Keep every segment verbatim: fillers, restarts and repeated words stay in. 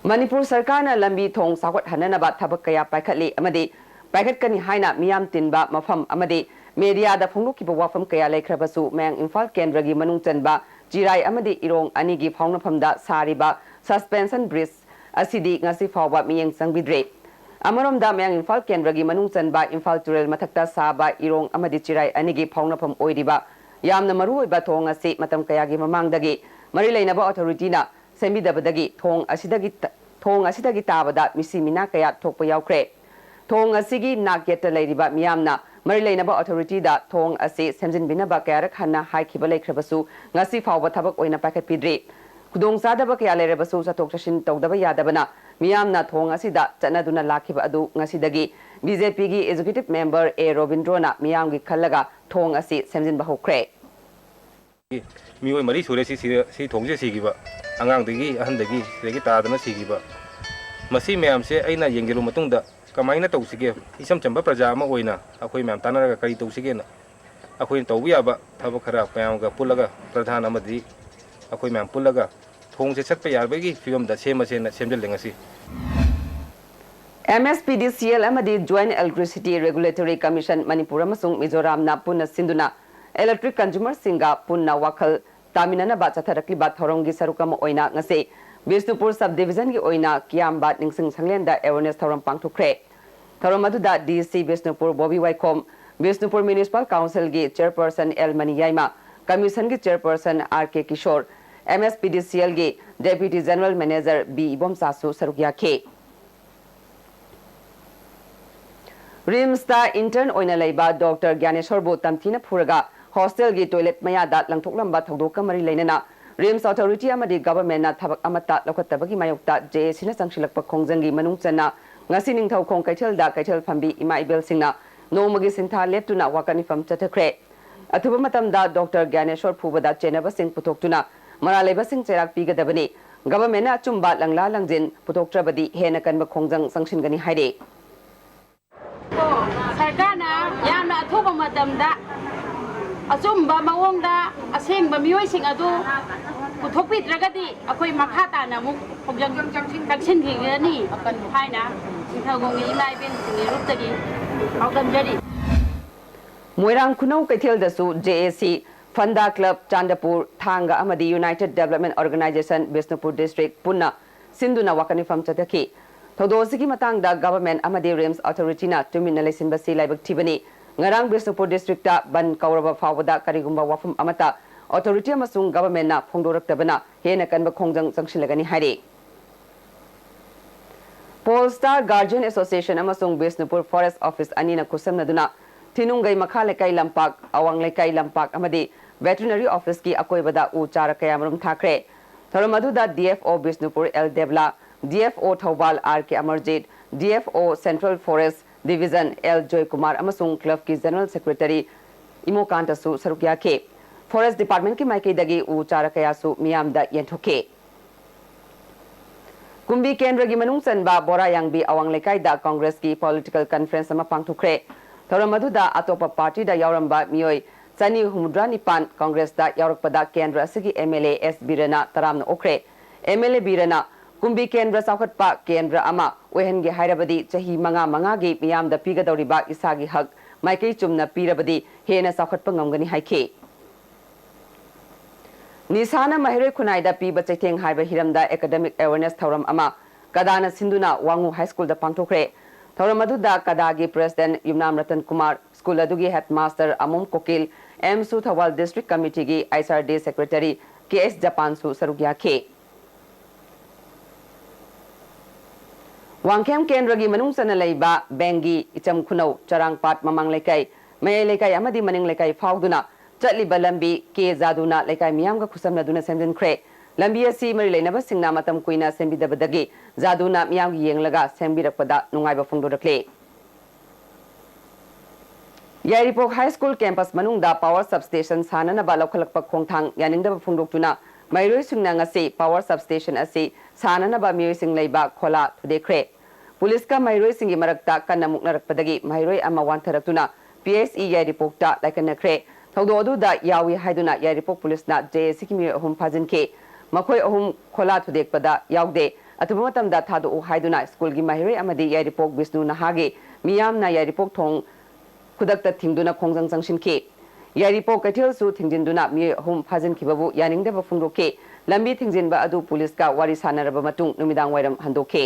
ꯃꯅꯤꯄꯨꯔ ꯁꯔꯀꯥꯔꯅ ꯂꯝꯕꯤ ꯊꯣꯡ ꯆꯥꯎꯈꯠꯍꯟꯅꯅꯕ ꯊꯕꯛ ꯀꯌꯥ ꯄꯥꯏꯈꯠꯂꯤ ꯑꯃꯗꯤ ꯄꯥꯏꯈꯠꯀꯅꯤ ꯍꯥꯏꯅ ꯃꯤꯌꯥꯝ ꯇꯤꯟꯕ ꯃꯐꯝ ꯑꯃꯗꯤ ꯃꯦꯗꯤꯌꯥꯗ ꯐꯣꯡꯗꯣꯛꯈꯤꯕ ꯋꯥꯐꯝ ꯀꯌꯥ ꯂꯩꯈ꯭ꯔꯕꯁꯨ, ꯃꯌꯥꯡ ꯏꯝꯐꯥꯜ ꯀꯦꯟꯗ꯭ꯔꯒꯤ ꯃꯅꯨꯡ ꯆꯟꯕ ꯆꯤꯔꯥꯏ ꯑꯃꯗꯤ ꯏꯔꯣꯡ ꯑꯅꯤꯒꯤ ꯐꯥꯎꯅꯐꯝꯗ ꯁꯥꯔꯤꯕ suspension bridge ꯑꯁꯤꯗꯤ ꯉꯁꯤ ꯐꯥꯎꯕ ꯃꯤꯠꯌꯦꯡ ꯆꯪꯕꯤꯗ꯭ꯔꯦ꯫ ꯑꯃꯔꯣꯝꯗ, ꯃꯌꯥꯡ ꯏꯝꯐꯥꯜ ꯀꯦꯟꯗ꯭ꯔꯒꯤ ꯃꯅꯨꯡ ꯆꯟꯕ ꯏꯝꯐꯥꯜ ꯇꯨꯔꯦꯜ ꯃꯊꯛꯇ ꯁꯥꯕ ꯏꯔꯣꯡ ꯑꯃꯗꯤ ꯆꯤꯔꯥꯏ ꯑꯅꯤꯒꯤ ꯐꯥꯎꯅꯐꯝ ꯑꯣꯏꯔꯤꯕ ꯌꯥꯝꯅ ꯃꯔꯨꯑꯣꯏꯕ ꯊꯣꯡ ꯑꯁꯤ ꯃꯇꯝ ꯀꯌꯥꯒꯤ ꯃꯃꯥꯡꯗꯒꯤ ꯃꯔꯤ ꯂꯩꯅꯕ ꯑꯣꯊꯣꯔꯤꯇꯤꯅ ꯁꯦꯝꯕꯤꯗꯕꯗꯒꯤ ꯊꯣꯡ ꯑꯁꯤꯗꯒꯤ ꯊꯣꯡ ꯑꯁꯤꯗꯒꯤ ꯇꯥꯕꯗ ꯃꯤꯁꯤ ꯃꯤꯅꯥ ꯀꯌꯥ ꯊꯣꯛꯄ ꯌꯥꯎꯈ꯭ꯔꯦ꯫ ꯊꯣꯡ ꯑꯁꯤꯒꯤ ꯅꯥꯛ ꯌꯦꯠꯇ ꯂꯩꯔꯤꯕ ꯃꯤꯌꯥꯝꯅ ꯃꯔꯤ ꯂꯩꯅꯕ ꯑꯣꯊꯣꯔꯤꯇꯤꯗ ꯊꯣꯡ ꯑꯁꯤ ꯁꯦꯝꯖꯤꯟꯕꯤꯅꯕ ꯀꯌꯥꯔꯛ ꯍꯟꯅ ꯍꯥꯏꯈꯤꯕ ꯂꯩꯈ꯭ꯔꯕꯁꯨ, ꯉꯁꯤ ꯐꯥꯎꯕ ꯊꯕꯛ ꯑꯣꯏꯅ ꯄꯥꯏꯈꯠꯄꯤꯗ꯭ꯔꯤ꯫ ꯈꯨꯗꯣꯡꯆꯥꯗꯕ ꯀꯌꯥ ꯂꯩꯔꯕꯁꯨ, ꯆꯠꯊꯣꯛ ꯆꯠꯁꯤꯟ ꯇꯧꯗꯕ ꯌꯥꯗꯕꯅ ꯃꯤꯌꯥꯝꯅ ꯊꯣꯡ ꯑꯁꯤꯗ ꯆꯠꯅꯗꯨꯅ ꯂꯥꯛꯈꯤꯕ ꯑꯗꯨ ꯉꯁꯤꯗꯒꯤ ꯕꯤ ꯖꯦ ꯄꯤꯒꯤ ꯑꯦꯛꯖꯤꯀ꯭ꯌꯨꯇꯤꯚ ꯃꯦꯝꯕꯔ ꯑꯦ ꯔꯣꯕꯤꯟꯗ꯭ꯔꯣꯅ ꯃꯤꯌꯥꯝꯒꯤ ꯈꯜꯂꯒ ꯊꯣꯡ ꯑꯁꯤ ꯁꯦꯝꯖꯤꯟꯕ ꯍꯧꯈ꯭ꯔꯦ꯫ ꯃꯤꯑꯣꯏ ꯃꯔꯤ ꯁꯨꯔꯦ ꯁꯤ, ꯁꯤ, ꯁꯤ ꯊꯣꯡꯁꯦ ꯁꯤꯈꯤꯕ꯫ ꯑꯉꯥꯡꯗꯒꯤ, ꯑꯍꯟꯗꯒꯤ, ꯁꯤꯗꯒꯤ ꯇꯥꯗꯅ ꯁꯤꯈꯤꯕ꯫ ꯃꯁꯤ ꯃꯌꯥꯝꯁꯦ ꯑꯩꯅ ꯌꯦꯡꯁꯤꯜꯂꯨ ꯃꯇꯨꯡꯗ ꯀꯃꯥꯏꯅ ꯇꯧꯁꯤꯒꯦ? ꯏꯆꯝ ꯆꯝꯕ ꯄ꯭ꯔꯖꯥ ꯑꯃ ꯑꯣꯏꯅ ꯑꯩꯈꯣꯏ ꯃꯌꯥꯝ ꯇꯥꯟꯅꯔꯒ ꯀꯔꯤ ꯇꯧꯁꯤꯒꯦꯅ ꯑꯩꯈꯣꯏꯅ ꯇꯧꯕ ꯌꯥꯕ ꯊꯕꯛ ꯈꯔ ꯃꯌꯥꯝꯒ ꯄꯨꯜꯂꯒ, ꯄ꯭ꯔꯙꯥꯟ ꯑꯃꯗꯤ ꯑꯩꯈꯣꯏ ꯃꯌꯥꯝ ꯄꯨꯜꯂꯒ ꯊꯣꯡꯁꯦ ꯆꯠꯄ ꯌꯥꯕꯒꯤ ꯐꯤꯕꯝꯗ ꯁꯦꯝꯃꯁꯦꯅ ꯁꯦꯝꯖꯤꯜꯂꯦ ꯉꯁꯤ꯫ M S P D C L ꯑꯃꯗꯤ Joint Electricity Regulatory Commission Manipur ꯑꯃꯁꯨꯡ ꯃꯤꯖꯣꯔꯥꯝꯅ ꯄꯨꯟꯅ ꯁꯤꯟꯗꯨꯅ electric consumerꯁꯤꯡꯒ ꯄꯨꯟꯅ ꯋꯥꯈꯜ ꯇꯥꯃꯤꯟꯅꯅꯕ ꯆꯠꯊꯔꯛꯂꯤꯕ ꯊꯧꯔꯝꯒꯤ ꯁꯔꯨꯛ ꯑꯃ ꯑꯣꯏꯅ ꯉꯁꯤ ꯕꯤꯁꯅꯨꯄꯨꯔ sub divisionꯒꯤ ꯑꯣꯏꯅ ꯀꯤꯌꯥꯝꯕ ꯅꯤꯡꯁꯤꯡ ꯁꯪꯂꯦꯟꯗ awareness ꯊꯧꯔꯝ ꯄꯥꯡꯊꯣꯛꯈ꯭ꯔꯦ꯫ ꯊꯧꯔꯝ ꯑꯗꯨꯗ ꯗꯤ ꯁꯤ ꯕꯤꯁꯅꯨꯄꯨꯔ ꯕꯣꯕꯤ ꯋꯥꯏꯈꯣꯝ, ꯕꯤꯁꯅꯨꯄꯨꯔ Municipal Councilꯒꯤ Chairperson ꯑꯦꯜ ꯃꯅꯤꯌꯥꯏꯃ, Commissionꯒꯤ Chairperson R K Kishore, M S P D C ꯑꯦꯜꯒꯤ Deputy General Manager ꯕꯤ ꯏꯕꯣꯝꯆꯥꯁꯨ ꯁꯔꯨꯛ ꯌꯥꯈꯤ꯫ ꯔꯤꯝꯁꯇ intern ꯑꯣꯏꯅ ꯂꯩꯕ ꯗꯣꯛꯇꯔ ꯒ꯭ꯌꯥꯅꯦꯁꯣꯔꯕꯨ ꯇꯝꯊꯤꯅ ꯐꯨꯔꯒ hostelꯒꯤ toilet ꯃꯌꯥꯗ ꯂꯪꯊꯣꯛꯂꯝꯕ ꯊꯧꯗꯣꯛꯀ ꯃꯔꯤ ꯂꯩꯅꯅ ꯔꯤꯝꯁ authority ꯑꯃꯗꯤ governmentꯅ ꯊꯕꯛ ꯑꯃꯠꯇ ꯂꯧꯈꯠꯇꯕꯒꯤ ꯃꯥꯌꯣꯛꯇ ꯖꯦ ꯑꯦ ꯁꯤꯅ ꯆꯪꯁꯤꯜꯂꯛꯄ ꯈꯣꯡꯖꯪꯒꯤ ꯃꯅꯨꯡ ꯆꯟꯅ ꯉꯁꯤ ꯅꯤꯡꯊꯧꯈꯣꯡ ꯀꯩꯊꯦꯜꯗ ꯀꯩꯊꯦꯜ ꯐꯝꯕꯤ ꯏꯃꯥ ꯏꯕꯦꯜꯁꯤꯡꯅ ꯅꯣꯡꯃꯒꯤ ꯁꯤꯟꯊꯥ ꯂꯦꯞꯇꯨꯅ ꯋꯥꯀꯠ ꯃꯤꯐꯝ ꯆꯠꯊꯈ꯭ꯔꯦ꯫ ꯑꯊꯨꯕ ꯃꯇꯝꯗ ꯗꯣꯛꯇꯔ ꯒ꯭ꯌꯥꯅꯦꯁꯣꯔ ꯐꯨꯕꯗ ꯆꯦꯟꯅꯕꯁꯤꯡ ꯄꯨꯊꯣꯛꯇꯨꯅ ꯃꯔꯥꯜ ꯂꯩꯕꯁꯤꯡ ꯆꯩꯔꯥꯛ ꯄꯤꯒꯗꯕꯅꯤ꯫ Governmentꯅ ꯑꯆꯨꯝꯕ ꯂꯪꯂꯥ ꯂꯪꯖꯤꯟ ꯄꯨꯊꯣꯛꯇ꯭ꯔꯕꯗꯤ ꯍꯦꯟꯅ ꯀꯟꯕ ꯈꯣꯡꯖꯪ ꯆꯪꯁꯤꯟꯒꯅꯤ ꯍꯥꯏꯔꯤ꯫ ꯁꯔꯀꯥꯔꯅ ꯌꯥꯝꯅ ꯑꯊꯨꯕ ꯃꯇꯝꯗ ꯑꯆꯨꯝꯕ ꯃꯑꯣꯡꯗ ꯑꯁꯦꯡꯕ ꯃꯤꯑꯣꯏꯁꯤꯡ ꯑꯗꯨ ꯄꯨꯊꯣꯛꯄꯤꯗ꯭ꯔꯒꯗꯤ ꯑꯩꯈꯣꯏ ꯃꯈꯥ ꯇꯥꯅ ꯑꯃꯨꯛ ꯈꯣꯡꯖꯪ ꯆꯪꯁꯤꯟꯈꯤꯒꯅꯤ ꯍꯥꯏꯅ ꯅꯤꯡꯊꯧꯒꯣꯡꯒꯤ ꯏꯃꯥ ꯏꯕꯦꯟꯁꯤꯡꯒꯤ ꯂꯨꯞꯇꯒꯤ ꯄꯥꯎꯗꯝꯖꯔꯤ꯫ ꯃꯣꯏꯔꯥꯡ ꯈꯨꯅꯧ ꯀꯩꯊꯦꯜꯗꯁꯨ J A C, Funda Club Chandapur, ꯊꯥꯡꯒ ꯑꯃꯗꯤ United Development Organization Bishnupur District ꯄꯨꯟꯅ ꯁꯤꯟꯗꯨꯅ ꯋꯥꯀꯠ ꯃꯤꯐꯝ ꯆꯠꯊꯈꯤ꯫ ꯊꯧꯗꯣꯛ ꯑꯁꯤꯒꯤ ꯃꯇꯥꯡꯗ Government ꯑꯃꯗꯤ RIMS Authority ꯅ ꯇꯨꯃꯤꯟꯅ ꯂꯩꯁꯤꯟꯕꯁꯤ ꯂꯥꯏꯕꯛ ꯊꯤꯕꯅꯤ꯫ ꯉꯔꯥꯡ ꯕꯤꯁꯅꯨꯄꯨꯔ District ꯇ ꯕꯟꯗ ꯀꯧꯔꯕ ꯐꯥꯎꯕꯗ ꯀꯔꯤꯒꯨꯝꯕ ꯋꯥꯐꯝ ꯑꯃꯠꯇ Authority ꯑꯃꯁꯨꯡ Government ꯅ ꯐꯣꯡꯗꯣꯔꯛꯇꯕꯅ ꯍꯦꯟꯅ ꯀꯟꯕ ꯈꯣꯡꯖꯪ ꯆꯪꯁꯤꯜꯂꯒꯅꯤ ꯍꯥꯏꯔꯤ꯫ Polestar Guardian Association ꯑꯃꯁꯨꯡ ꯕꯤꯁꯅꯨꯄꯨꯔ Forest Office ꯑꯅꯤꯅ ꯈꯨꯠꯁꯝꯅꯗꯨꯅ ꯊꯤꯅꯨꯡꯒꯩ ꯃꯈꯥ ꯂꯩꯀꯥꯏ ꯂꯝꯄꯥꯛ, ꯑꯋꯥꯡ ꯂꯩꯀꯥꯏ ꯂꯝꯄꯥꯛ ꯑꯃꯗꯤ Veterinary Office ꯀꯤ ꯑꯀꯣꯏꯕꯗ ꯎ ꯆꯥꯔ ꯀꯌꯥ ꯃꯔꯨꯝ ꯊꯥꯈ꯭ꯔꯦ꯫ ꯊꯧꯔꯝ ꯑꯗꯨꯗ D F O Bishnupur L ꯗꯦꯕꯂꯥ, D F O Thoubal R K Amarjeet, D F O Central Forest Division L Joykumar ꯑꯃꯁꯨꯡ club ꯀꯤ General Secretary ꯏꯃꯣꯀꯥꯟꯇꯁꯨ ꯁꯔꯨꯛ ꯌꯥꯈꯤ꯫ Forest Department ꯀꯤ ꯃꯥꯏꯀꯩꯗꯒꯤ ꯎ ꯆꯥꯔ ꯀꯌꯥꯁꯨ ꯃꯤꯌꯥꯝꯗ ꯌꯦꯟꯊꯣꯛꯈꯤ꯫ ꯀꯨꯝꯕꯤ ꯀꯦꯟꯗ꯭ꯔꯒꯤ ꯃꯅꯨꯡ ꯆꯟꯕ ꯕꯣꯔꯥꯌꯥꯡꯕꯤ ꯑꯋꯥꯡ ꯂꯩꯀꯥꯏꯗ Congress ꯀꯤ political conference ꯑꯃ ꯄꯥꯡꯊꯣꯛꯈ꯭ꯔꯦ꯫ ꯊꯧꯔꯝ ꯑꯗꯨꯗ ꯑꯇꯣꯞꯄ party ꯗ ꯌꯥꯎꯔꯝꯕ ꯃꯤꯑꯣꯏ ꯆꯅꯤ ꯍꯨꯝꯐꯨꯇꯔꯥ ꯅꯤꯄꯥꯟ Congress ꯇ ꯌꯥꯎꯔꯛꯄꯗ ꯀꯦꯟꯗ꯭ꯔ ꯑꯁꯤꯒꯤ M L A S ꯕꯤꯔꯦꯟꯅ ꯇꯔꯥꯝꯅ ꯑꯣꯛꯈ꯭ꯔꯦ꯫ M L A ꯕꯤꯔꯦꯟꯅ ꯀꯨꯝꯕꯤ ꯀꯦꯟꯗ꯭ꯔ ꯆꯥꯎꯈꯠꯄ ꯀꯦꯟꯗ꯭ꯔ ꯑꯃ ꯑꯣꯏꯍꯟꯒꯦ ꯍꯥꯏꯔꯕꯗꯤ ꯆꯍꯤ ꯃꯉꯥ ꯃꯉꯥꯒꯤ ꯃꯤꯌꯥꯝꯗ ꯄꯤꯒꯗꯧꯔꯤꯕ ꯏꯁꯥꯒꯤ ꯍꯛ ꯃꯥꯏꯀꯩ ꯆꯨꯝꯅ ꯄꯤꯔꯕꯗꯤ ꯍꯦꯟꯅ ꯆꯥꯎꯈꯠꯄ ꯉꯝꯒꯅꯤ ꯍꯥꯏꯈꯤ꯫ ꯅꯤꯁꯥꯅ ꯃꯍꯩꯔꯣꯏ ꯈꯨꯟꯅꯥꯏꯗ ꯄꯤꯕ ꯆꯩꯊꯦꯡ ꯍꯥꯏꯕ ꯍꯤꯔꯝꯗ academic awareness ꯊꯧꯔꯝ ꯑꯃ ꯀꯗꯥꯅ ꯁꯤꯟꯗꯨꯅ ꯋꯥꯉꯨ High School ꯗ ꯄꯥꯡꯊꯣꯛꯈ꯭ꯔꯦ꯫ ꯊꯧꯔꯝ ꯑꯗꯨꯗ ꯀꯗꯥꯒꯤ President ꯌꯨꯝꯅꯥꯝ ꯔꯇꯟ ꯀꯨꯃꯥꯔ, school ꯑꯗꯨꯒꯤ headmaster ꯑꯃꯣꯝ ꯀꯣꯀꯤꯜ, ꯑꯦꯝꯁꯨ ꯊꯧꯕꯥꯜ District Committee ꯒꯤ H R D Secretary K S ꯖꯄꯥꯟꯁꯨ ꯁꯔꯨꯛ ꯌꯥꯈꯤ꯫ ꯋꯥꯡꯈꯦꯝ ꯀꯦꯟꯗ꯭ꯔꯒꯤ ꯃꯅꯨꯡ ꯆꯟꯅ ꯂꯩꯕ ꯕꯦꯡꯒꯤ, ꯏꯆꯝ ꯈꯨꯅꯧ, ꯆꯔꯥꯡꯄꯥꯠ ꯃꯃꯥꯡ ꯂꯩꯀꯥꯏ, ꯃꯌꯥꯏ ꯂꯩꯀꯥꯏ ꯑꯃꯗꯤ ꯃꯅꯤꯡ ꯂꯩꯀꯥꯏ ꯐꯥꯎꯗꯨꯅ ꯆꯠꯂꯤꯕ ꯂꯝꯕꯤ ꯀꯦ ꯖꯥꯗꯨꯅ ꯂꯩꯀꯥꯏ ꯃꯤꯌꯥꯝꯒ ꯈꯨꯠꯁꯝꯅꯗꯨꯅ ꯁꯦꯝꯖꯤꯟꯈ꯭ꯔꯦ꯫ ꯂꯝꯕꯤ ꯑꯁꯤ ꯃꯔꯤ ꯂꯩꯅꯕꯁꯤꯡꯅ ꯃꯇꯝ ꯀꯨꯏꯅ ꯁꯦꯝꯕꯤꯗꯕꯗꯒꯤ ꯖꯥꯗꯨꯅ ꯃꯤꯌꯥꯝꯒꯤ ꯌꯦꯡꯂꯒ ꯁꯦꯝꯕꯤꯔꯛꯄꯗ ꯅꯨꯡꯉꯥꯏꯕ ꯐꯣꯡꯗꯣꯔꯛꯂꯤ꯫ ꯌꯥꯏꯔꯤꯄꯣꯛ High School campus ꯃꯅꯨꯡꯗ power substation ꯁꯥꯅꯅꯕ ꯂꯧꯈꯠꯂꯛꯄ ꯈꯣꯡꯊꯥꯡ ꯌꯥꯅꯤꯡꯗꯕ ꯐꯣꯡꯗꯣꯛꯇꯨꯅ ꯃꯍꯩꯔꯣꯏꯁꯤꯡꯅ ꯉꯁꯤ power substation ꯑꯁꯤ ꯁꯥꯅꯅꯕ ꯃꯤꯑꯣꯏꯁꯤꯡ ꯂꯩꯕ ꯈꯣꯂꯥ ꯊꯨꯗꯦꯛꯈ꯭ꯔꯦ꯫ ꯄꯨꯂꯤꯁꯀ ꯃꯍꯩꯔꯣꯏꯁꯤꯡꯒꯤ ꯃꯔꯛꯇ ꯀꯟꯅ ꯃꯨꯛꯅꯔꯛꯄꯗꯒꯤ ꯃꯍꯩꯔꯣꯏ ꯑꯃ ꯋꯥꯟꯊꯔꯛꯇꯨꯅ P H E ꯌꯥꯏꯔꯤꯄꯣꯛꯇ ꯂꯥꯏꯀꯠꯅꯈ꯭ꯔꯦ꯫ ꯊꯧꯗꯣꯛ ꯑꯗꯨꯗ ꯌꯥꯎꯏ ꯍꯥꯏꯗꯨꯅ ꯌꯥꯏꯔꯤꯄꯣꯛ ꯄꯨꯂꯤꯁꯅ ꯖꯦ ꯑꯦ ꯁꯤꯒꯤ ꯃꯤꯑꯣꯏ ꯑꯍꯨꯝ ꯐꯥꯖꯤꯟꯈꯤ꯫ ꯃꯈꯣꯏ ꯑꯍꯨꯝ ꯈꯣꯂꯥ ꯊꯨꯗꯦꯛꯄꯗ ꯌꯥꯎꯗꯦ꯫ ꯑꯊꯨꯕ ꯃꯇꯝꯗ ꯊꯥꯗꯣꯛꯎ ꯍꯥꯏꯗꯨꯅ ꯁ꯭ꯀꯨꯜꯒꯤ ꯃꯍꯩꯔꯣꯏ ꯑꯃꯗꯤ ꯌꯥꯏꯔꯤꯄꯣꯛ ꯕꯤꯁꯅꯨ ꯅꯍꯥꯒꯤ ꯃꯤꯌꯥꯝꯅ ꯌꯥꯏꯔꯤꯄꯣꯛ ꯊꯣꯡ ꯈꯨꯗꯛꯇ ꯊꯤꯡꯗꯨꯅ ꯈꯣꯡꯖꯪ ꯆꯪꯁꯤꯟꯈꯤ꯫ ꯌꯥꯏꯔꯤꯄꯣꯛ ꯀꯩꯊꯦꯜꯁꯨ ꯊꯤꯡꯖꯤꯟꯗꯨꯅ ꯃꯤꯑꯣꯏ ꯑꯍꯨꯝ ꯐꯥꯖꯤꯟꯈꯤꯕꯕꯨ ꯌꯥꯅꯤꯡꯗꯕ ꯐꯣꯡꯗꯣꯛꯈꯤ꯫ ꯂꯝꯕꯤ ꯊꯤꯡꯖꯤꯟꯕ ꯑꯗꯨ ꯄꯨꯂꯤꯁꯀ ꯋꯥꯔꯤ ꯁꯥꯟꯅꯔꯕ ꯃꯇꯨꯡ ꯅꯨꯃꯤꯗꯥꯡ ꯋꯥꯏꯔꯝ ꯍꯟꯗꯣꯛꯈꯤ꯫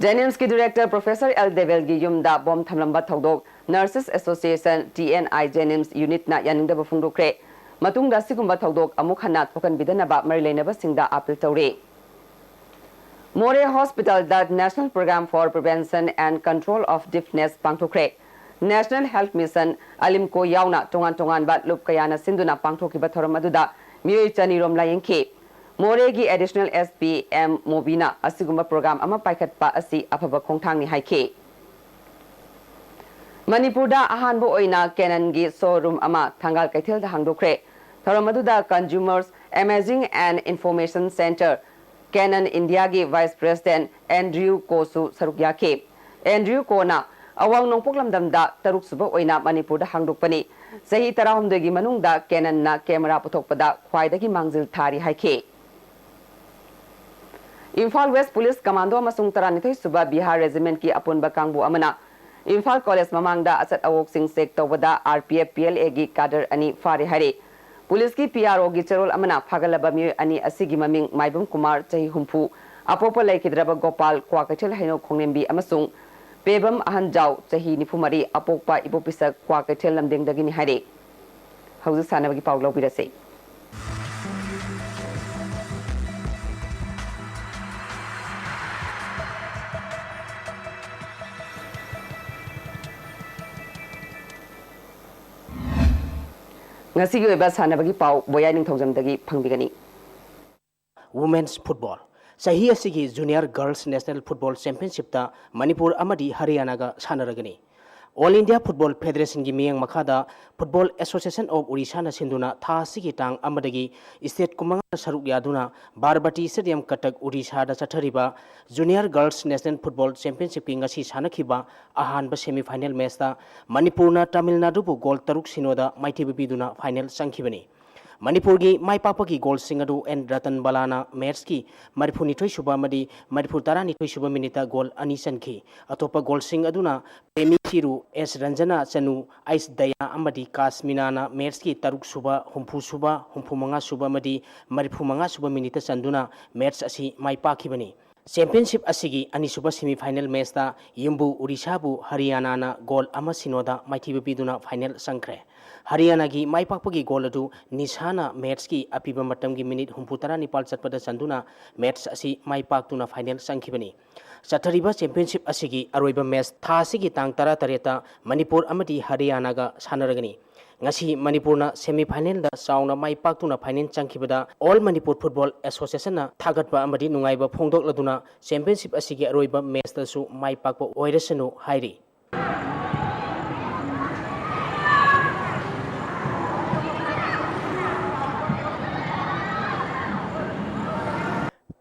ꯖꯦꯅꯤꯝꯁꯀꯤ ꯗꯤꯔꯦꯛꯇꯔ ꯄ꯭ꯔꯣꯐꯦꯁꯔ ꯑꯦꯜ ꯗꯦꯕꯦꯜꯒꯤ ꯌꯨꯝꯗ ꯕꯣꯝ ꯊꯝꯂꯝꯕ ꯊꯧꯗꯣꯛ Nurses Association, ꯇꯤ ꯑꯦꯟ ꯑꯥꯏ, ꯖꯦꯅꯤꯝꯁ ꯌꯨꯅꯤꯠꯅ ꯌꯥꯅꯤꯡꯗꯕ ꯐꯣꯡꯗꯣꯛꯈ꯭ꯔꯦ꯫ ꯃꯇꯨꯡꯗ ꯑꯁꯤꯒꯨꯝꯕ ꯊꯧꯗꯣꯛ ꯑꯃꯨꯛ ꯍꯟꯅ ꯊꯣꯛꯍꯟꯕꯤꯗꯅꯕ ꯃꯔꯤ ꯂꯩꯅꯕꯁꯤꯡꯗ ꯑꯥꯄꯤꯜ ꯇꯧꯔꯤ꯫ ꯃꯣꯔꯦ ꯍꯣꯁꯄꯤꯇꯥꯜꯗ National Program for Prevention and Control of Deafness ꯄꯥꯡꯊꯣꯛꯈ꯭ꯔꯦ꯫ National Health Mission, ꯑꯂꯤꯝꯀꯣ ꯌꯥꯎꯅ ꯇꯣꯉꯥꯟ ꯇꯣꯉꯥꯟꯕ ꯂꯨꯞ ꯀꯌꯥꯅ ꯁꯤꯟꯗꯨꯅ ꯄꯥꯡꯊꯣꯛꯈꯤꯕ ꯊꯧꯔꯝ ꯑꯗꯨꯗ ꯃꯤꯑꯣꯏ ꯆꯅꯤ ꯔꯣꯝ ꯂꯥꯌꯦꯡꯈꯤ꯫ ꯃꯣꯔꯦꯒꯤ ꯑꯦꯗꯤꯁꯅꯦꯜ ꯑꯦꯁ ꯄꯤ ꯑꯦꯝ ꯃꯣꯕꯤꯅ ꯑꯁꯤꯒꯨꯝꯕ ꯄ꯭ꯔꯣꯒ꯭ꯔꯥꯝ ꯑꯃ ꯄꯥꯏꯈꯠꯄ ꯑꯁꯤ ꯑꯐꯕ ꯈꯣꯡꯊꯥꯡꯅꯤ ꯍꯥꯏꯈꯤ꯫ ꯃꯅꯤꯄꯨꯔꯗ ꯑꯍꯥꯟꯕ ꯑꯣꯏꯅ ꯀꯦꯅꯟꯒꯤ ꯁꯣꯔꯨꯝ ꯑꯃ ꯊꯪꯒꯥꯜ ꯀꯩꯊꯦꯜꯗ ꯍꯥꯡꯗꯣꯛꯈ꯭ꯔꯦ꯫ ꯊꯧꯔꯝ ꯑꯗꯨꯗ Consumers Imaging and Information Centre, Canon ꯏꯟꯗꯤꯌꯥꯒꯤ ꯚꯥꯏꯁ ꯄ꯭ꯔꯦꯁꯤꯗꯦꯟꯠ ꯑꯦꯟꯗ꯭ꯔꯤꯌꯨ ꯀꯣꯁꯨ ꯁꯔꯨꯛ ꯌꯥꯈꯤ꯫ ꯑꯦꯟꯗ꯭ꯔꯤꯌꯨ ꯀꯣꯅ ꯑꯋꯥꯡ ꯅꯣꯡꯄꯣꯛ ꯂꯝꯗꯝꯗ ꯇꯔꯨꯛꯁꯨꯕ ꯑꯣꯏꯅ ꯃꯅꯤꯄꯨꯔꯗ ꯍꯥꯡꯗꯣꯛꯄꯅꯤ꯫ ꯆꯍꯤ ꯇꯔꯥꯍꯨꯝꯗꯣꯏꯒꯤ ꯃꯅꯨꯡꯗ ꯀꯦꯅꯟꯅ ꯀꯦꯃꯦꯔꯥ ꯄꯨꯊꯣꯛꯄꯗ ꯈ꯭ꯋꯥꯏꯗꯒꯤ ꯃꯥꯡꯖꯤꯜ ꯊꯥꯔꯤ ꯍꯥꯏꯈꯤ꯫ ꯏꯝꯐꯥꯜ ꯋꯦꯁ ꯄꯨꯂꯤꯁ ꯀꯃꯥꯟꯗꯣ ꯑꯃꯁꯨꯡ ꯇꯔꯥꯅꯤꯊꯣꯏ ꯁꯨꯕ ꯕꯤꯍꯥꯔ ꯔꯦꯖꯤꯃꯦꯟꯠꯀꯤ ꯑꯄꯨꯟꯕ ꯀꯥꯡꯕꯨ ꯑꯃꯅ ꯏꯝꯐꯥꯜ ꯀꯣꯂꯦꯖ ꯃꯃꯥꯡꯗ ꯑꯆꯠ ꯑꯋꯣꯛꯁꯤꯡ ꯆꯦꯛ ꯇꯧꯕꯗ R P F P L ꯑꯦꯒꯤ ꯀꯥꯗꯔ ꯑꯅꯤ ꯐꯥꯔꯦ ꯍꯥꯏꯔꯤ꯫ ꯄꯨꯂꯤꯁꯀꯤ ꯄꯤ ꯑꯥꯔ ꯑꯣꯒꯤ ꯆꯦꯔꯣꯜ ꯑꯃꯅ ꯐꯥꯒꯠꯂꯕ ꯃꯤꯑꯣꯏ ꯑꯅꯤ ꯑꯁꯤꯒꯤ ꯃꯃꯤꯡ ꯃꯥꯏꯕꯝ ꯀꯨꯃꯥꯔ, ꯆꯍꯤ ꯍꯨꯝꯐꯨ, ꯑꯄꯣꯛꯄ ꯂꯩꯈꯤꯗ꯭ꯔꯕ ꯒꯣꯄꯥꯜ, ꯀ꯭ꯋꯥꯀꯩꯊꯦꯜ ꯍꯩꯅꯧ ꯈꯣꯡꯂꯦꯝꯕꯤ, ꯑꯃꯁꯨꯡ ꯄꯦꯕꯝ ꯑꯍꯟꯖꯥꯎ, ꯆꯍꯤ ꯅꯤꯐꯨ ꯃꯔꯤ, ꯑꯄꯣꯛꯄ ꯏꯕꯣꯄꯤꯁꯛ, ꯀ꯭ꯋꯥꯀꯩꯊꯦꯜ ꯂꯝꯗꯦꯡꯗꯒꯤꯅꯤ ꯍꯥꯏꯔꯤ꯫ ꯍꯧꯖꯤꯛ ꯁꯥꯟꯅꯕꯒꯤ ꯄꯥꯎ ꯂꯧꯕꯤꯔꯁꯤ꯫ ꯉꯁꯤꯒꯤ ꯑꯣꯏꯕ ꯁꯥꯟꯅꯕꯒꯤ ꯄꯥꯎ ꯕꯣꯌꯥꯏ ꯅꯤꯡꯊꯧꯖꯝꯗꯒꯤ ꯐꯪꯕꯤꯒꯅꯤ꯫ Women's Football꯫ ꯆꯍꯤ ꯑꯁꯤꯒꯤ Junior Girls National Football Championshipꯇ Manipur ꯑꯃꯗꯤ ꯍꯔꯤꯌꯥꯅꯥꯒ ꯁꯥꯟꯅꯔꯒꯅꯤ꯫ All India Football Federationꯒꯤ ꯃꯤꯠꯌꯦꯡ ꯃꯈꯥꯗ Football Association of Odishaꯅ ꯁꯤꯟꯗꯨꯅ ꯊꯥ ꯑꯁꯤꯒꯤ ꯇꯥꯡ ꯑꯃꯗꯒꯤ state ꯀꯨꯟꯃꯉꯥꯗ ꯁꯔꯨꯛ ꯌꯥꯗꯨꯅ ꯚꯥꯔꯕꯇꯤ Stadium, ꯀꯇꯛ, Odishaꯗ ꯆꯠꯊꯔꯤꯕ Junior Girls National Football Championshipꯀꯤ ꯉꯁꯤ ꯁꯥꯟꯅꯈꯤꯕ ꯑꯍꯥꯟꯕ semi final matchꯇ ꯃꯅꯤꯄꯨꯔꯅ ꯇꯥꯃꯤꯜ ꯅꯥꯗꯨꯕꯨ goal ꯇꯔꯨꯛ ꯁꯤꯅꯣꯗ ꯃꯥꯏꯊꯤꯕ ꯄꯤꯗꯨꯅ final ꯆꯪꯈꯤꯕꯅꯤ꯫ ꯃꯅꯤꯄꯨꯔꯒꯤ ꯃꯥꯏ ꯄꯥꯛꯄꯒꯤ goalꯁꯤꯡ ꯑꯗꯨ ꯑꯦꯟ ꯔꯇꯟ ꯕꯂꯥꯅ matchꯀꯤ ꯃꯔꯤꯐꯨꯅꯤꯊꯣꯏ ꯁꯨꯕ ꯑꯃꯗꯤ ꯃꯔꯤꯐꯨ ꯇꯔꯥꯅꯤꯊꯣꯏ ꯁꯨꯕ minuteꯇ goal ꯑꯅꯤ ꯆꯟꯈꯤ꯫ ꯑꯇꯣꯞꯄ goalꯁꯤꯡ ꯑꯗꯨꯅ ꯄ꯭ꯔꯦꯃꯤ ꯆꯤꯔꯨ, ꯑꯦꯁ ꯔꯟꯖꯅꯥ ꯆꯅꯨ, ꯑꯩꯁ ꯗꯌꯥ ꯑꯃꯗꯤ ꯀꯥꯁꯃꯤꯅꯥꯅ matchꯀꯤ ꯇꯔꯨꯛ ꯁꯨꯕ, ꯍꯨꯝꯐꯨ ꯁꯨꯕ, ꯍꯨꯝꯐꯨ ꯃꯉꯥ ꯁꯨꯕ ꯑꯃꯗꯤ ꯃꯔꯤꯐꯨ ꯃꯉꯥ ꯁꯨꯕ minuteꯇ ꯆꯟꯗꯨꯅ match ꯑꯁꯤ ꯃꯥꯏ ꯄꯥꯛꯈꯤꯕꯅꯤ꯫ Championship ꯑꯁꯤꯒꯤ ꯑꯅꯤꯁꯨꯕ semi final matchꯇ ꯌꯨꯝꯕꯨ ꯑꯣꯔꯤꯁꯥꯕꯨ ꯍꯔꯤꯌꯥꯅꯥꯅ goal ꯑꯃ ꯁꯤꯅꯣꯗ ꯃꯥꯏꯊꯤꯕ ꯄꯤꯗꯨꯅ final ꯆꯪꯈ꯭ꯔꯦ꯫ ꯍꯔꯤꯌꯥꯅꯥꯒꯤ ꯃꯥꯏ ꯄꯥꯛꯄꯒꯤ goal ꯑꯗꯨ ꯅꯤꯁꯥꯅ matchꯀꯤ ꯑꯄꯤꯕ ꯃꯇꯝꯒꯤ minute ꯍꯨꯝꯐꯨ ꯇꯔꯥ ꯅꯤꯄꯥꯜ ꯆꯠꯄꯗ ꯆꯟꯗꯨꯅ match ꯑꯁꯤ ꯃꯥꯏ ꯄꯥꯛꯇꯨꯅ final ꯆꯪꯈꯤꯕꯅꯤ꯫ ꯆꯠꯊꯔꯤꯕ championship ꯑꯁꯤꯒꯤ ꯑꯔꯣꯏꯕ match ꯊꯥ ꯑꯁꯤꯒꯤ ꯇꯥꯡ ꯇꯔꯥꯇꯔꯦꯠꯇ ꯃꯅꯤꯄꯨꯔ ꯑꯃꯗꯤ ꯍꯔꯤꯌꯥꯅꯥꯒ ꯁꯥꯟꯅꯔꯒꯅꯤ꯫ ꯉꯁꯤ ꯃꯅꯤꯄꯨꯔꯅ semi finalꯗ ꯆꯥꯎꯅ ꯃꯥꯏ ꯄꯥꯛꯇꯨꯅ final ꯆꯪꯈꯤꯕꯗ All Manipur Football Associationꯅ ꯊꯥꯒꯠꯄ ꯑꯃꯗꯤ ꯅꯨꯡꯉꯥꯏꯕ ꯐꯣꯡꯗꯣꯛꯂꯗꯨꯅ championship ꯑꯁꯤꯒꯤ ꯑꯔꯣꯏꯕ matchꯇꯁꯨ ꯃꯥꯏ ꯄꯥꯛꯄ ꯑꯣꯏꯔꯁꯅꯨ ꯍꯥꯏꯔꯤ꯫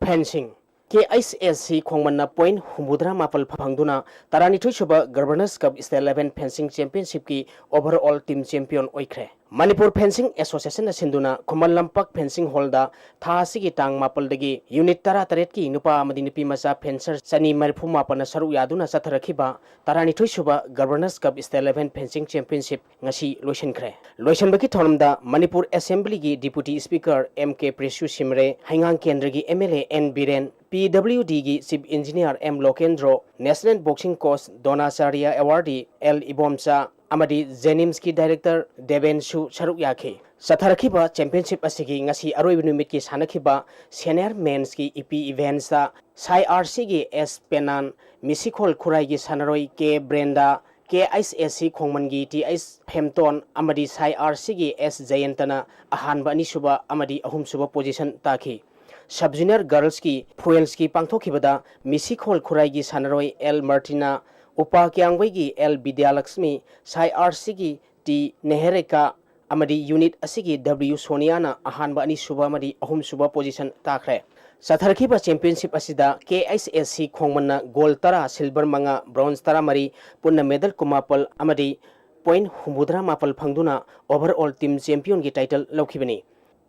Fencing꯫ ꯀꯦ ꯑꯩꯆ ꯑꯦꯁ ꯁꯤ ꯈꯣꯡꯃꯟꯅ point ꯍꯨꯝꯐꯨꯇꯔꯥ ꯃꯥꯄꯜ ꯐꯪꯗꯨꯅ ꯇꯔꯥꯅꯤꯊꯣꯏ ꯁꯨꯕ Governors Cup State Eleven Fencing Championshipꯀꯤ overall team champion ꯑꯣꯏꯈ꯭ꯔꯦ꯫ ꯃꯅꯤꯄꯨꯔ Fencing Associationꯅ ꯁꯤꯟꯗꯨꯅ ꯈꯨꯃꯟ ꯂꯝꯄꯥꯛ fencing hallꯗ ꯊꯥ ꯑꯁꯤꯒꯤ ꯇꯥꯡ ꯃꯥꯄꯜꯗꯒꯤ unit ꯇꯔꯥꯇꯔꯦꯠꯀꯤ ꯅꯨꯄꯥ ꯑꯃꯗꯤ ꯅꯨꯄꯤ ꯃꯆꯥ fencer ꯆꯅꯤ ꯃꯔꯤꯐꯨ ꯃꯥꯄꯟꯅ ꯁꯔꯨꯛ ꯌꯥꯗꯨꯅ ꯆꯠꯊꯔꯛꯈꯤꯕ ꯇꯔꯥꯅꯤꯊꯣꯏ ꯁꯨꯕ Governors Cup State Eleven Fencing Championship ꯉꯁꯤ ꯂꯣꯏꯁꯤꯟꯈ꯭ꯔꯦ꯫ ꯂꯣꯏꯁꯤꯟꯕꯒꯤ ꯊꯧꯔꯝꯗ ꯃꯅꯤꯄꯨꯔ Assemblyꯒꯤ Deputy Speaker M K Preshu ꯁꯤꯝꯔꯦ, ꯍꯩꯉꯥꯡ ꯀꯦꯟꯗ꯭ꯔꯒꯤ M L A N Biren, P W ꯗꯤꯒꯤ Chief Engineer M Lokendro, National Boxing Coach Dronacharya Awardee L Ibomcha ꯑꯃꯗꯤ JNIMSꯀꯤ Director ꯗꯦꯕꯦꯟꯁꯨ ꯁꯔꯨꯛ ꯌꯥꯈꯤ꯫ ꯆꯠꯊꯔꯛꯈꯤꯕ championship ꯑꯁꯤꯒꯤ ꯉꯁꯤ ꯑꯔꯣꯏꯕ ꯅꯨꯃꯤꯠꯀꯤ ꯁꯥꯟꯅꯈꯤꯕ senior mensꯀꯤ ꯏꯄꯤ eventsꯇ ꯁꯥꯏ ꯑꯥꯔ ꯁꯤꯒꯤ ꯑꯦꯁ ꯄꯦꯅꯥꯟ, ꯃꯤꯁꯤꯈꯣꯜ ꯈꯨꯔꯥꯏꯒꯤ ꯁꯥꯟꯅꯔꯣꯏ ꯀꯦ ꯕ꯭ꯔꯦꯟꯗꯥ, ꯀꯦ H S C ꯈꯣꯡꯃꯟꯒꯤ T H ꯐꯦꯝꯇꯣꯟ ꯑꯃꯗꯤ ꯁꯥꯏ ꯑꯥꯔ ꯁꯤꯒꯤ ꯑꯦꯁ ꯖꯌꯟꯇꯅ ꯑꯍꯥꯟꯕ, ꯑꯅꯤꯁꯨꯕ ꯑꯃꯗꯤ ꯑꯍꯨꯝꯁꯨꯕ position ꯇꯥꯈꯤ꯫ Sub Junior Girlsꯀꯤ Fuensꯀꯤ ꯄꯥꯡꯊꯣꯛꯈꯤꯕꯗ ꯃꯤꯁꯤꯈꯣꯜ ꯈꯨꯔꯥꯏꯒꯤ ꯁꯥꯟꯅꯔꯣꯏ ꯑꯦꯜ ꯃꯥꯔꯇꯤꯅꯥ, ꯎꯄꯥ ꯀ꯭ꯌꯥꯝꯒꯩꯒꯤ ꯑꯦꯜ ꯕꯤꯗ꯭ꯌꯥꯂꯛꯁꯃꯤ, ꯁꯥꯏ ꯑꯥꯔ ꯁꯤꯒꯤ ꯇꯤ ꯅꯦꯍꯦꯔꯦꯀꯥ ꯑꯃꯗꯤ ꯌꯨꯅꯤꯠ ꯑꯁꯤꯒꯤ ꯗꯕ꯭ꯂꯤꯌꯨ ꯁꯣꯅꯤꯌꯥꯅ ꯑꯍꯥꯟꯕ, ꯑꯅꯤꯁꯨꯕ ꯑꯃꯗꯤ ꯑꯍꯨꯝꯁꯨꯕ ꯄꯣꯖꯤꯁꯟ ꯇꯥꯈ꯭ꯔꯦ꯫ ꯆꯠꯊꯔꯛꯈꯤꯕ ꯆꯦꯝꯄꯤꯌꯟꯁꯤꯞ ꯑꯁꯤꯗ ꯀꯦ ꯑꯩꯆ ꯑꯦꯁ ꯁꯤ ꯈꯣꯡꯃꯟꯅ ꯒꯣꯜ ꯇꯔꯥ, ꯁꯤꯜꯚꯔ ꯃꯉꯥ, ꯕ꯭ꯔꯣꯟꯖ ꯇꯔꯥꯃꯔꯤ, ꯄꯨꯟꯅ ꯃꯦꯗꯜ ꯀꯨꯟꯃꯥꯄꯜ ꯑꯃꯗꯤ ꯄꯣꯏꯟꯠ ꯍꯨꯝꯐꯨꯇꯔꯥ ꯃꯥꯄꯜ ꯐꯪꯗꯨꯅ ꯑꯣꯚꯔ ꯑꯣꯜ ꯇꯤꯝ ꯆꯦꯝꯄꯤꯌꯟꯒꯤ ꯇꯥꯏꯇꯜ ꯂꯧꯈꯤꯕꯅꯤ꯫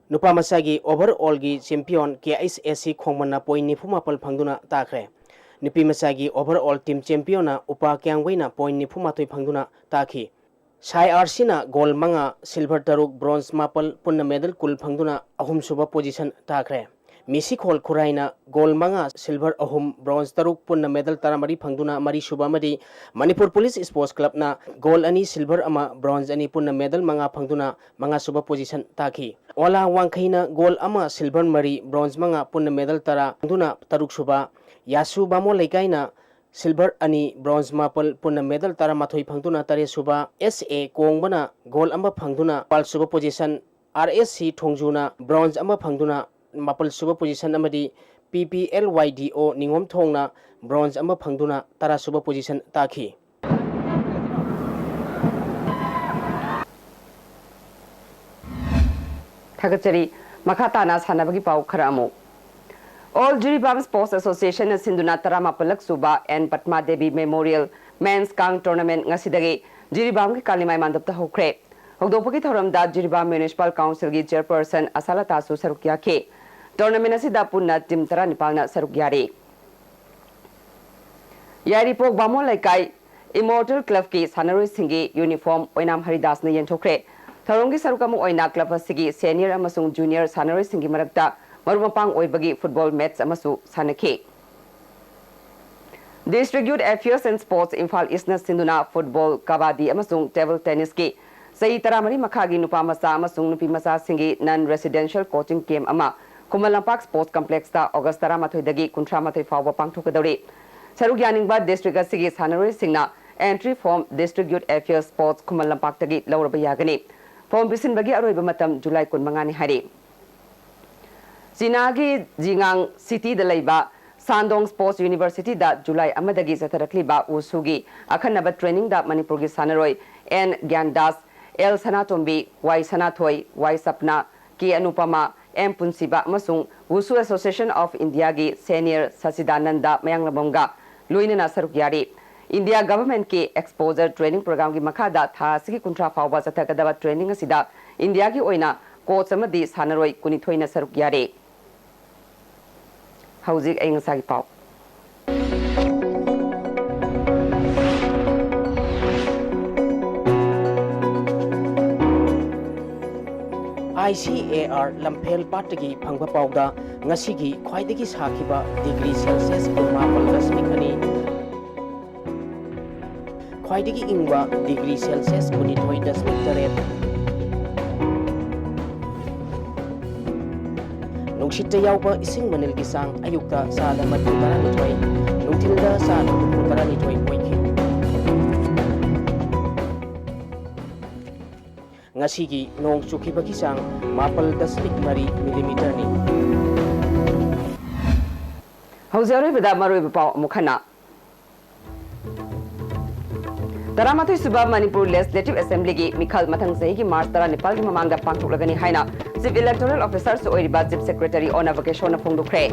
ꯅꯨꯄꯥ ꯃꯆꯥꯒꯤ ꯑꯣꯚꯔ ꯑꯣꯜꯒꯤ ꯆꯦꯝꯄꯤꯌꯟ ꯀꯦ ꯑꯩꯆ ꯑꯦꯁ ꯁꯤ ꯈꯣꯡꯃꯟꯅ ꯄꯣꯏꯟꯠ ꯅꯤꯐꯨ ꯃꯥꯄꯜ ꯐꯪꯗꯨꯅ ꯇꯥꯈ꯭ꯔꯦ꯫ ꯅꯨꯄꯤ ꯃꯆꯥꯒꯤ ꯑꯣꯚꯔ ꯑꯣꯜ ꯇꯤꯝ ꯆꯦꯝꯄꯤꯌꯟꯅ ꯎꯄꯥ ꯀ꯭ꯌꯥꯝꯒꯩꯅ ꯄꯣꯏꯟꯠ ꯅꯤꯐꯨ ꯃꯥꯊꯣꯏ ꯐꯪꯗꯨꯅ ꯇꯥꯈꯤ꯫ ꯁꯥꯏ ꯑꯥꯔ ꯁꯤꯅ ꯒꯣꯜ ꯃꯉꯥ, ꯁꯤꯜꯚꯔ ꯇꯔꯨꯛ, ꯕ꯭ꯔꯣꯟꯖ ꯃꯥꯄꯜ, ꯄꯨꯟꯅ ꯃꯦꯗꯜ ꯀꯨꯟ ꯐꯪꯗꯨꯅ ꯑꯍꯨꯝꯁꯨꯕ ꯄꯣꯖꯤꯁꯟ ꯇꯥꯈ꯭ꯔꯦ꯫ ꯃꯤꯁꯤꯈꯣꯜ ꯈꯨꯔꯥꯏꯅ ꯒꯣꯜ ꯃꯉꯥ, ꯁꯤꯜꯚꯔ ꯑꯍꯨꯝ, ꯕ꯭ꯔꯣꯟꯖ ꯇꯔꯨꯛ, ꯄꯨꯟꯅ ꯃꯦꯗꯜ ꯇꯔꯥꯃꯔꯤ ꯐꯪꯗꯨꯅ ꯃꯔꯤꯁꯨꯕ ꯑꯃꯗꯤ ꯃꯅꯤꯄꯨꯔ ꯄꯨꯂꯤꯁ ꯁ꯭ꯄꯣꯔꯠꯁ ꯀ꯭ꯂꯕꯅ ꯒꯣꯜ ꯑꯅꯤ, ꯁꯤꯜꯚꯔ ꯑꯃ, ꯕ꯭ꯔꯣꯟꯖ ꯑꯅꯤ, ꯄꯨꯟꯅ ꯃꯦꯗꯜ ꯃꯉꯥ ꯐꯪꯗꯨꯅ ꯃꯉꯥꯁꯨꯕ ꯄꯣꯖꯤꯁꯟ ꯇꯥꯈꯤ꯫ ꯑꯣꯂꯥ ꯋꯥꯡꯈꯩꯅ ꯒꯣꯜ ꯑꯃ, ꯁꯤꯜꯚꯔ ꯃꯔꯤ, ꯕ꯭ꯔꯣꯟꯖ ꯃꯉꯥ, ꯄꯨꯟꯅ ꯃꯦꯗꯜ ꯇꯔꯥ ꯐꯪꯗꯨꯅ ꯇꯔꯨꯛꯁꯨꯕ, ꯌꯥꯁꯨ ꯕꯥꯃꯣꯟ ꯂꯩꯀꯥꯏꯅ ꯁꯤꯜꯚꯔ ꯑꯅꯤ, ꯕ꯭ꯔꯣꯟꯖ ꯃꯥꯄꯜ, ꯄꯨꯟꯅ ꯃꯦꯗꯜ ꯇꯔꯥꯃꯥꯊꯣꯏ ꯐꯪꯗꯨꯅ ꯇꯔꯦꯠꯁꯨꯕ, ꯑꯦꯁ ꯑꯦ ꯀꯣꯡꯕꯅ ꯒꯣꯜ ꯑꯃ ꯐꯪꯗꯨꯅ ꯅꯤꯄꯥꯜꯁꯨꯕ position, R S C ꯊꯣꯡꯖꯨꯅ bronze ꯑꯃ ꯐꯪꯗꯨꯅ ꯃꯥꯄꯜꯁꯨꯕ ꯄꯣꯖꯤꯁꯟ ꯑꯃꯗꯤ ꯄꯤ ꯄꯤ ꯑꯦꯜ ꯋꯥꯏ ꯗꯤ ꯑꯣ ꯅꯤꯉꯣꯝꯊꯣꯡꯅ ꯕ꯭ꯔꯣꯟꯖ ꯑꯃ ꯐꯪꯗꯨꯅ ꯇꯔꯥꯁꯨꯕ ꯄꯣꯖꯤꯁꯟ ꯇꯥꯈꯤ꯫ ꯊꯥꯒꯠꯆꯔꯤ꯫ ꯃꯈꯥ ꯇꯥꯅ ꯁꯥꯟꯅꯕꯒꯤ ꯄꯥꯎ ꯈꯔ ꯑꯃꯨꯛ꯫ ꯑꯣꯜ ꯖꯤꯔꯤꯕꯥꯝ ꯁ꯭ꯄꯣꯔꯠꯁ ꯑꯦꯁꯣꯁꯤꯌꯦꯁꯟꯅ ꯁꯤꯟꯗꯨꯅ ꯇꯔꯥꯃꯥꯄꯜꯂꯛ ꯁꯨꯕ ꯑꯦꯟ ꯄꯗꯃꯥ ꯗꯦꯕꯤ ꯃꯦꯃꯣꯔꯤꯌꯦꯜ ꯃꯦꯟꯁ ꯀꯥꯡ ꯇꯣꯔꯅꯥꯃꯦꯟꯠ ꯉꯁꯤꯗꯒꯤ ꯖꯤꯔꯤꯕꯥꯝꯒꯤ ꯀꯥꯂꯤꯃꯥꯏ ꯃꯥꯟꯗꯞꯇ ꯍꯧꯈ꯭ꯔꯦ꯫ ꯍꯧꯗꯣꯛꯄꯒꯤ ꯊꯧꯔꯝꯗ ꯖꯤꯔꯤꯕꯥꯝ ꯃ꯭ꯌꯨꯅꯤꯁꯤꯄꯥꯜ ꯀꯥꯎꯟꯁꯤꯜꯒꯤ ꯆꯦꯌꯔꯄꯔꯁꯟ ꯑꯁꯥꯂꯇꯥꯁꯨ ꯁꯔꯨꯛ ꯌꯥꯈꯤ꯫ ꯇꯣꯔꯅꯥꯃꯦꯟꯠ ꯑꯁꯤꯗ ꯄꯨꯟꯅ ꯇꯤꯝ ꯇꯔꯥꯅꯤꯄꯥꯜꯅ ꯁꯔꯨꯛ ꯌꯥꯔꯤ꯫ ꯌꯥꯏꯔꯤꯄꯣꯛ ꯕꯥꯃꯣꯟ ꯂꯩꯀꯥꯏ ꯏꯃꯣꯔꯇꯦꯜ ꯀ꯭ꯂꯕꯀꯤ ꯁꯥꯟꯅꯔꯣꯏꯁꯤꯡꯒꯤ ꯌꯨꯅꯤꯐꯣꯔꯝ ꯑꯣꯏꯅꯥꯝ ꯍꯔꯤꯗꯥꯁꯅ ꯌꯦꯟꯊꯣꯛꯈ꯭ꯔꯦ꯫ ꯊꯧꯔꯝꯒꯤ ꯁꯔꯨꯛ ꯑꯃ ꯑꯣꯏꯅ ꯀ꯭ꯂꯕ ꯑꯁꯤꯒꯤ ꯁꯦꯅꯤꯌꯔ ꯑꯃꯁꯨꯡ ꯖꯨꯅꯤꯌꯔ ꯁꯥꯟꯅꯔꯣꯏꯁꯤꯡꯒꯤ ꯃꯔꯛꯇ ꯃꯔꯨꯞ ꯃꯄꯥꯡ ꯑꯣꯏꯕꯒꯤ ꯐꯨꯠꯕꯣꯜ ꯃꯦꯠꯆ ꯑꯃꯁꯨ ꯁꯥꯟꯅꯈꯤ꯫ District Youth Affairs and Sports Imphal ꯏꯁꯅ ꯁꯤꯟꯗꯨꯅ ꯐꯨꯠꯕꯣꯜ, ꯀꯕꯥꯗꯤ ꯑꯃꯁꯨꯡ ꯇꯦꯕꯜ ꯇꯦꯅꯤꯁꯀꯤ ꯆꯍꯤ ꯇꯔꯥꯃꯔꯤ ꯃꯈꯥꯒꯤ ꯅꯨꯄꯥ ꯃꯆꯥ ꯑꯃꯁꯨꯡ ꯅꯨꯄꯤ ꯃꯆꯥꯁꯤꯡꯒꯤ ꯅꯟ ꯔꯦꯁꯤꯗꯦꯟꯁꯤꯌꯦꯜ ꯀꯣꯆꯤꯡ ꯀꯦꯝꯞ ꯑꯃ ꯈꯨꯃꯟ ꯂꯝꯄꯥꯛ ꯁ꯭ꯄꯣꯔꯠꯁ ꯀꯝꯄ꯭ꯂꯦꯛꯁꯇ ꯑꯣꯒꯁ ꯇꯔꯥꯃꯥꯊꯣꯏꯗꯒꯤ ꯀꯨꯟꯊ꯭ꯔꯥꯃꯥꯊꯣꯏ ꯐꯥꯎꯕ ꯄꯥꯡꯊꯣꯛꯀꯗꯧꯔꯤ꯫ ꯁꯔꯨꯛ ꯌꯥꯅꯤꯡꯕ ꯗꯤꯁꯇ꯭ꯔꯤꯛ ꯑꯁꯤꯒꯤ ꯁꯥꯟꯅꯔꯣꯏꯁꯤꯡꯅ entry form District Youth Affairs Sports ꯈꯨꯃꯟ ꯂꯝꯄꯥꯛꯇꯒꯤ ꯂꯧꯔꯕ ꯌꯥꯒꯅꯤ꯫ ꯐꯣꯔꯝ ꯄꯤꯁꯤꯟꯕꯒꯤ ꯑꯔꯣꯏꯕ ꯃꯇꯝ ꯖꯨꯂꯥꯏ ꯀꯨꯟꯃꯉꯥꯅꯤ ꯍꯥꯏꯔꯤ꯫ ꯆꯤꯅꯥꯒꯤ ꯖꯤꯉꯥꯡ ꯁꯤꯇꯤꯗ ꯂꯩꯕ ꯁꯥꯟꯗꯣꯡ ꯁ꯭ꯄꯣꯔꯠꯁ ꯌꯨꯅꯤꯚꯔꯁꯤꯇꯤꯗ ꯖꯨꯂꯥꯏ ꯑꯃꯗꯒꯤ ꯆꯠꯊꯔꯛꯂꯤꯕ ꯋꯨꯁꯨꯒꯤ ꯑꯈꯟꯅꯕ ꯇ꯭ꯔꯦꯅꯤꯡꯗ ꯃꯅꯤꯄꯨꯔꯒꯤ ꯁꯥꯟꯅꯔꯣꯏ N Gyandas, L Sanatombi, Y Sanathoi, Y Sapna, K Anupama, M ꯄꯨꯟꯁꯤꯕ ꯑꯃꯁꯨꯡ ꯋꯨꯁꯨ ꯑꯦꯁꯣꯁꯤꯌꯦꯁꯟ ꯑꯣꯐ ꯏꯟꯗꯤꯌꯥꯒꯤ ꯁꯦꯅꯤꯌꯔ ꯁꯆꯤꯗꯥꯅꯟꯗ ꯃꯌꯥꯡꯂꯝꯕꯝꯒ ꯂꯣꯏꯅꯅ ꯁꯔꯨꯛ ꯌꯥꯔꯤ꯫ ꯏꯟꯗꯤꯌꯥ ꯒꯚꯔꯟꯃꯦꯟꯠꯀꯤ ꯑꯦꯛꯁꯄꯣꯖꯔ ꯇ꯭ꯔꯦꯅꯤꯡ ꯄ꯭ꯔꯣꯒ꯭ꯔꯥꯝꯒꯤ ꯃꯈꯥꯗ ꯊꯥ ꯑꯁꯤꯒꯤ ꯀꯨꯟꯊ꯭ꯔꯥ ꯐꯥꯎꯕ ꯆꯠꯊꯒꯗꯕ ꯇ꯭ꯔꯦꯅꯤꯡ ꯑꯁꯤꯗ ꯏꯟꯗꯤꯌꯥꯒꯤ ꯑꯣꯏꯅ ꯀꯣꯆ ꯑꯃꯗꯤ ꯁꯥꯟꯅꯔꯣꯏ ꯀꯨꯟꯅꯤꯊꯣꯏꯅ ꯁꯔꯨꯛ ꯌꯥꯔꯤ꯫ ꯍꯧꯖꯤꯛ ꯑꯏꯪ ꯑꯁꯥꯒꯤ ꯄꯥꯎ꯫ ꯑꯥꯏ ꯁꯤ ꯑꯦ ꯑꯥꯔ ꯂꯝꯐꯦꯜ ꯄꯥꯠꯇꯒꯤ ꯐꯪꯕ ꯄꯥꯎꯗ ꯉꯁꯤꯒꯤ ꯈ꯭ꯋꯥꯏꯗꯒꯤ ꯁꯥꯈꯤꯕ ꯗꯤꯒ꯭ꯔꯤ ꯁꯦꯜꯁꯤꯌꯁ ꯀꯨꯟꯃꯥꯄꯜ ꯗꯁꯃꯤꯛ ꯑꯅꯤ, ꯈ꯭ꯋꯥꯏꯗꯒꯤ ꯏꯪꯕ ꯗꯤꯒ꯭ꯔꯤ ꯁꯦꯜꯁꯤꯌꯁ ꯀꯨꯟꯅꯤꯊꯣꯏ ꯗꯁꯃꯤꯛ ꯇꯔꯦꯠ, ꯅꯨꯡꯁꯤꯠꯇ ꯌꯥꯎꯕ ꯏꯁꯤꯡ ꯃꯅꯤꯜꯒꯤ ꯆꯥꯡ ꯑꯌꯨꯛꯇ ꯆꯥꯗ ꯃꯔꯤꯐꯨ ꯇꯔꯥꯅꯤꯊꯣꯏ, ꯅꯨꯡꯊꯤꯜꯗ ꯆꯥꯗ ꯍꯨꯝꯐꯨ ꯇꯔꯥꯅꯤꯊꯣꯏ ꯑꯣꯏꯈꯤ꯫ ꯉꯁꯤꯒꯤ ꯅꯣꯡ ꯆꯨꯈꯤꯕꯒꯤ ꯆꯥꯡ ꯃꯥꯄꯜ ꯗꯁꯃꯤꯛ ꯃꯔꯤ ꯃꯤꯂꯤꯃꯤꯇꯔꯅꯤ꯫ ꯍꯧꯖꯤꯛ ꯑꯔꯣꯏꯕꯗ ꯃꯔꯨꯑꯣꯏꯕ ꯄꯥꯎ ꯑꯃꯨꯛ ꯍꯟꯅ꯫ ꯇꯔꯥꯃꯥꯊꯣꯏ ꯁꯨꯕ ꯃꯅꯤꯄꯨꯔ ꯂꯦꯖꯤꯁꯂꯦꯇꯤꯚ ꯑꯦꯁꯦꯝꯕ꯭ꯂꯤꯒꯤ ꯃꯤꯈꯜ ꯃꯊꯪ ꯆꯍꯤꯒꯤ ꯃꯥꯔꯆ ꯇꯔꯥꯅꯤꯄꯥꯜꯒꯤ ꯃꯃꯥꯡꯗ ꯄꯥꯡꯊꯣꯛꯂꯒꯅꯤ ꯍꯥꯏꯅ ꯆꯤꯐ ꯏꯂꯦꯛꯇꯣꯔꯦꯜ ꯑꯣꯐꯤꯁꯥꯔꯁꯨ ꯑꯣꯏꯔꯤꯕ ꯆꯤꯐ ꯁꯦꯀ꯭ꯔꯦꯇꯔꯤ ꯑꯣ ꯅꯕꯀꯦꯁꯣꯔꯅ ꯐꯣꯡꯗꯣꯛꯈ꯭ꯔꯦ꯫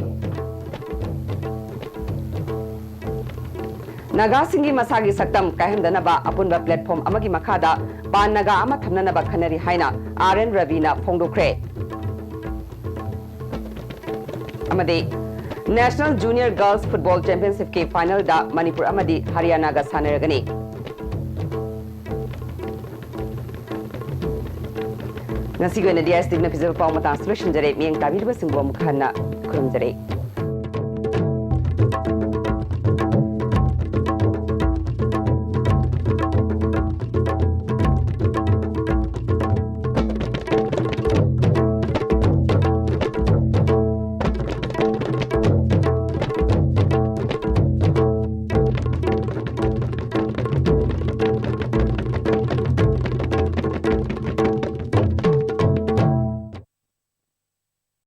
ꯅꯥꯒꯥꯁꯤꯡꯒꯤ ꯃꯁꯥꯒꯤ ꯁꯛꯇꯝ ꯀꯥꯏꯍꯟꯗꯅꯕ ꯑꯄꯨꯟꯕ ꯄ꯭ꯂꯦꯠꯐꯣꯝ ꯑꯃꯒꯤ ꯃꯈꯥꯗ ꯄꯥꯟ ꯅꯥꯒꯥ ꯑꯃ ꯊꯝꯅꯅꯕ ꯈꯟꯅꯔꯤ ꯍꯥꯏꯅ ꯑꯥꯔ ꯑꯦꯟ ꯔꯕꯤꯅ ꯐꯣꯡꯗꯣꯛꯈ꯭ꯔꯦ꯫ ꯑꯃꯗꯤ ꯅꯦꯁꯅꯦꯜ ꯖꯨꯅꯤꯌꯔ ꯒꯔꯜꯁ ꯐꯨꯠꯕꯣꯜ ꯆꯦꯝꯄꯤꯌꯟꯁꯤꯞꯀꯤ ꯐꯥꯏꯅꯦꯜꯗ ꯃꯅꯤꯄꯨꯔ ꯑꯃꯗꯤ ꯍꯔꯤꯌꯥꯅꯥꯒ ꯁꯥꯟꯅꯔꯒꯅꯤ꯫ ꯉꯁꯤꯒꯤ ꯑꯣꯏꯅꯗꯤ ꯑꯦꯁ ꯇꯤꯚꯤꯅ ꯄꯤꯖꯕ ꯄꯥꯎ ꯃꯇꯥꯡꯁꯤ ꯂꯣꯏꯁꯤꯟꯖꯔꯦ꯫ ꯃꯤꯠꯌꯦꯡ ꯇꯥꯕꯤꯔꯤꯕꯁꯤꯡꯕꯨ ꯑꯃꯨꯛ ꯍꯟꯅ ꯈꯨꯔꯨꯝꯖꯔꯤ꯫